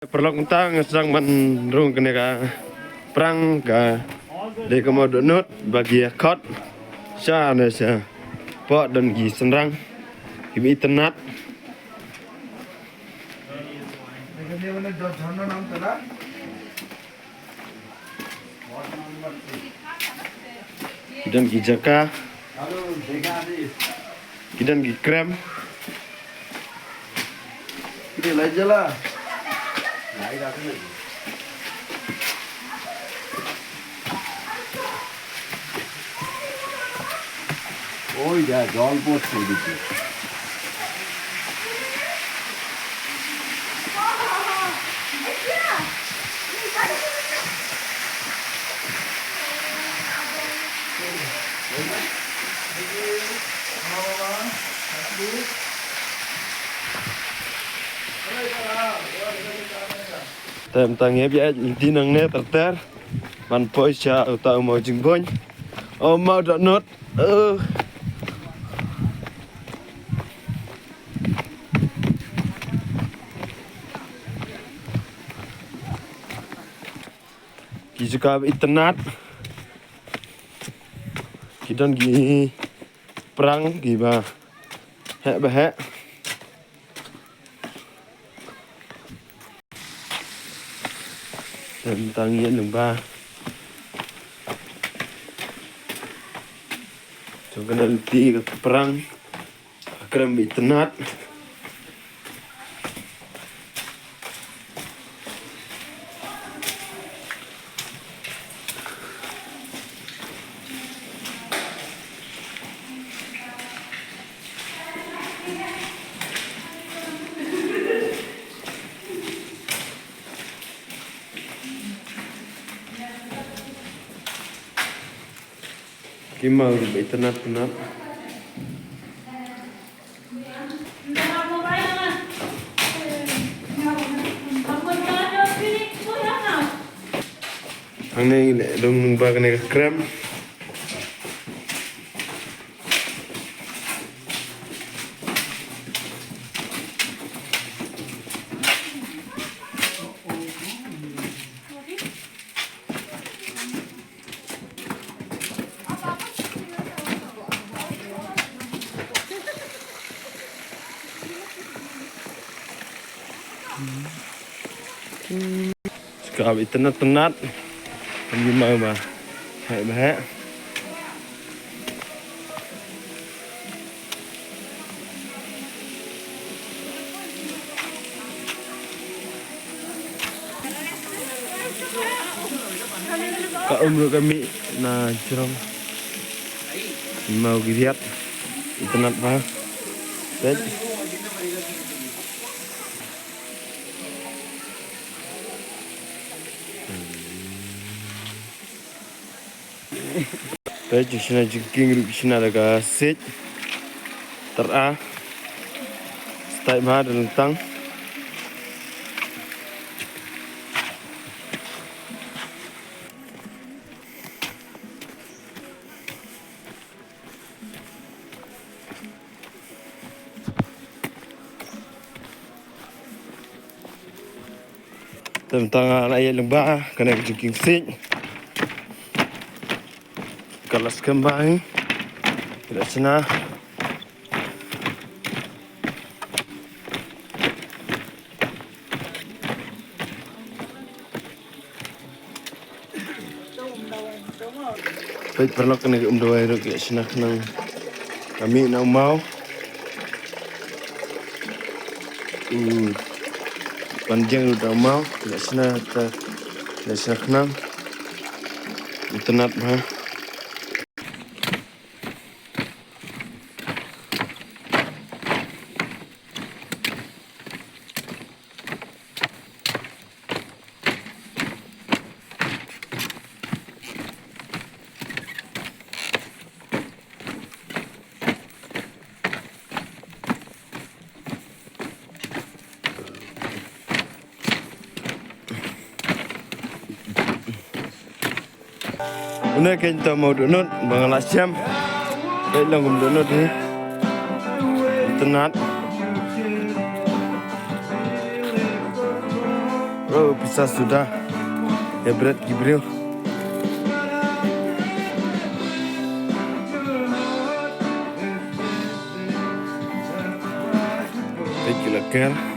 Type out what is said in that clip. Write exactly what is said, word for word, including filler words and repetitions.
Paralok, mynta nga sdang ban rung kane ka prank, ka dei ka Mawdohnud ba ki ïa khot sha ne sha. Pok don ki shynrang kiba itynnad. Ki don ki jaka. Ki don ki krem. Ki dei la jala. ওই যা, জল পড়ছে এদিকে। Te mynta ngi hap ïa lynti nangne ter ter ban poi sha uta u maw jingbun. O maw dohnud. Eh. Ki jaka ba itynnad. Ki don ki prank kiba heh ba heh. Te mynta ngi ïaid lyngba jong kane ka lynti ka prank. Ka krem ba itynnad. Ki maw ruh ba itynnad tynnad. Hangne ngi dang rung lyngba kane ka krem. Ska ba itynnad tynnad. Kan ïa maw ba heh ba heh. Ka um ruh ka mih na jrong. Maw ki riat. Itynnad bha. Peit. Peit, ki shna jingkieng ruh ki shna da ka siej. Tyrha. Style bha da lyntang. Te mynta nga la ïaid lyngba kane ka jingkieng siej. Ka la skhem bha hi. Ka la shna. Peit paralok, kane ka um dawai ruh ka la shna khnang. Ka mih na u maw. U panjang ruh da u maw. Ka la shna, ka la shna khnang. Itynnad bha. Une keiñ uta u maw dohnud ba nga la shem. Peit lang kum dohnud hi. Itynnad. Oh, pisa suda. Ïa bret ki briew. Peit ki la ker.